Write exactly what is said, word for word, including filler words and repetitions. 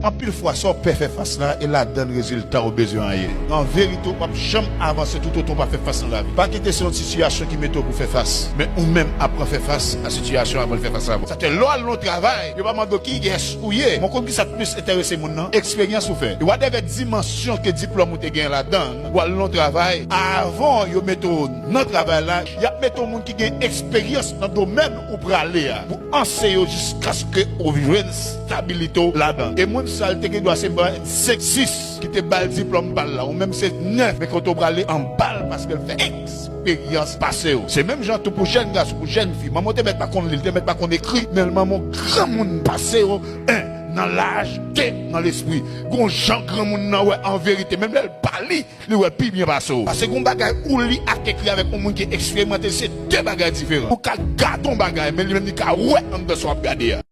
Anpil fwa, sa w pè fè fas la, e ladann rezilta w bezwen an ye. An verite, w p ap janm avanse toutotan w pa fè fas nan lavi. Pa kite se yon sitiyasyon ki mete w pou fè fas, men ou menm aprann fè fas a sitiyasyon avan l fè fas avè w. Sa te lè w al nan yon travay, yo pa mande w kiyès ou ye. Mwen konn ki sa k plis enterese moun nan, eksperyans ou fè. E whatever dimansyon ke diplòm ou te gen ladann, w al nan yon travay, avan yo mete w nan travay la, y ap mete yon moun ki gen eksperyans nan domèn ou prale a pou anseye w jiskaske ou jwenn stabilite w ladan. E moun sa, l te gen dwa se bann senk, sis ki te ba l diplòm pa l la. Ou menm se nèf, men kote w prale anba l paske l fè eksperyans pase w. Se menm jan tou pou jèn gason, pou jèn fi. Manman w te mèt pa konn li, li te mèt pa konn ekri, men l manman w granmoun pase w, en, nan laj, de, nan lespri. Gon jan granmoun nan wè an verite, menm lè l pa li, li wè pi byen pase w. Paske gon bagay ou li ak ekri avèk yon moun ki eksperimante, se de bagay diferan. Ou ka gade yon bagay, men li menm li ka wè anndan sa w ap gade a.